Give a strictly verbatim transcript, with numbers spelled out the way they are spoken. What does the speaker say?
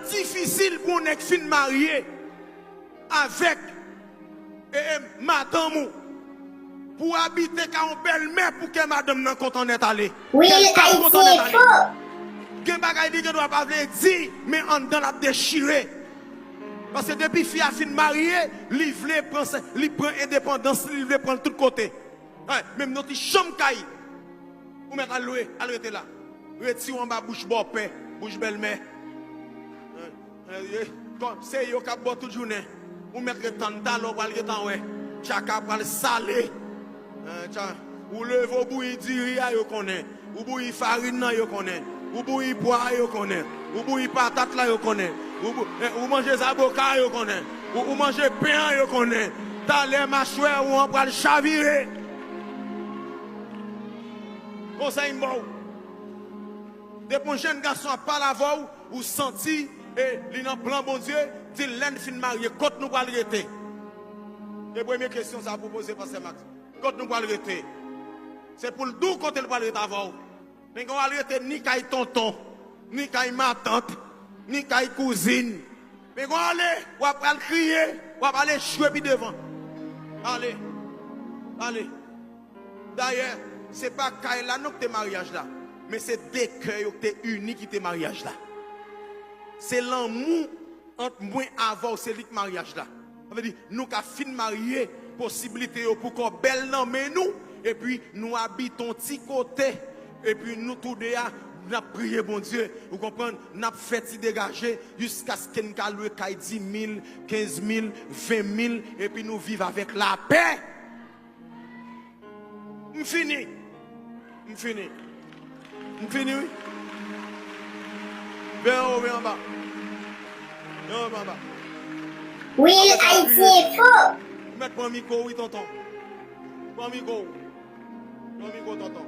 Difisil pou yon nèg fin marye avèk e, e, madanm ou, pou w abite kay yon bèlmè pou kè madanm nan kontan nèt ale. Kè l pa kontan nèt ale. Gen bagay li gen dwa pa vle di, men anndan l ap dechire. Paske depi fi a fin marye, li vle pran se, li pran endepandans li, li vle pran l tout kote. Ay, menm nan ti chanm kay, ou mèt al lwe, al rete la. Retire w anba bouch bòpè, bouch bèlmè. Ay, ay, ay, kòm se yo k ap bò tout jounen. Ou mèt ret tann, talè w pral gentan wè. Tchaka pral sale. Ay, tcha-, ou leve, ou bouyi diri a, yo konnen. Ou bouyi farin nan, yo konnen. Ou bouyi pwa a, yo konnen. Ou bouyi patat la, yo konnen. Ou bou-, eh, ou manje zaboka a, yo konnen. Ou, ou manje pen an, yo konnen. Talè machwè ou an pral chavire. Konsèy m ba w. Depi yon jèn gason ap pale avè w, ou santi, e, li nan plan Bondye, di l lè n fin marye, kot nou pral rete? Se premye kesyon sa pou poze pastè Max. Kot nou pral rete? Se pou l di w kote l pral rete avè w. Pinga w al rete ni kay tonton, ni kay matant, ni kay kouzin. Pinga w ale, w ap pral kriye, w ap al echwe pi devan. Ale, ale. Dayè, se pa kay la non ki te maryaj la, men se de kè yo ki te ini ki te maryaj la. Se lanmou ant mwen avè w, se li k maryaj la. Sa vle di, nou ka fin marye, posiblite yo poukò bèl nan men nou, epi nou abite yon ti kote, epi nou toude a, n ap priye Bondye, ou konprann, n ap fè ti degaje, jiskaske n ka lwe kay dis mil, kenz mil, ven mil, epi nou viv avèk lapè. M fini. M fini. M fini, wi. Ven anwo, ven anba. Ven anwo, ven anba. Wi, Ayiti Enfo. Ou mèt pran mikwo, wi, tonton. Pran mikwo. Pran mikwo, tonton.